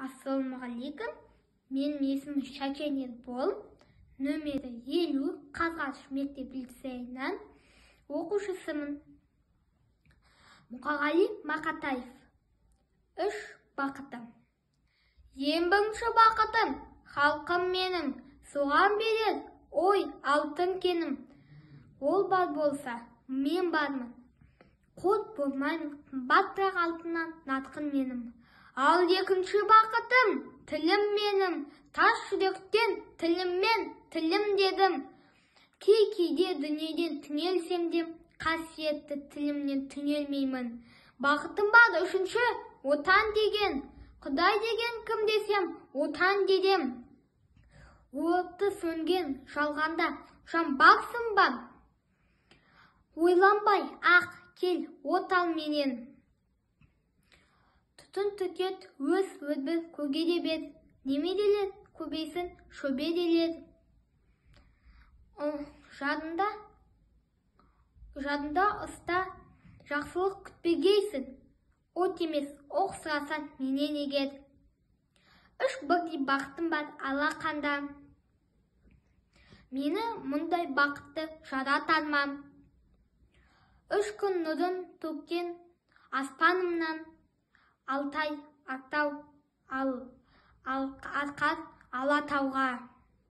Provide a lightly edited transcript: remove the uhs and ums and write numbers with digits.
Ассалаумағалейкум. Менің есімім Шәкен Ербол. Нөмері 50 Қазғарыш мектеп лицейінің оқушысымын. Мұқағали Мақатаев. Үш бақытым. Ең бірінші бақытым халқым менің, соған берер ой алтын кенім. Ол бар болса, мен бармын. Қор болмаймын қымбатырақ алтыннан нарқым менің. Ал екінші бақытым тілім менің, тас жүректен тіліммен тілім дедім. Кей-кейде дүниеден түңелсем де, қасиетті тілімнен түңелмеймін. Бақытым бар үшінші, отан деген. Құдай деген кім десем, отан дедем. Оты сөнген жалғанда жан барсың ба? Ойланбай ақ кел от ал менен. Түтін түтет өз өдбір көгере бер, немерелер көбейсін шөберелер. Жадында, жадында ұста жақсылық күтпегейсің. От емес, оқ сұрасаң менен егер. Үш бірдей бақытым бар алақанда. Мені мұндай бақытты жаратар ма? Үш күн нұрын төккен аспанымнан Алтай, Ақтау, ал, Арқар, Алатауға.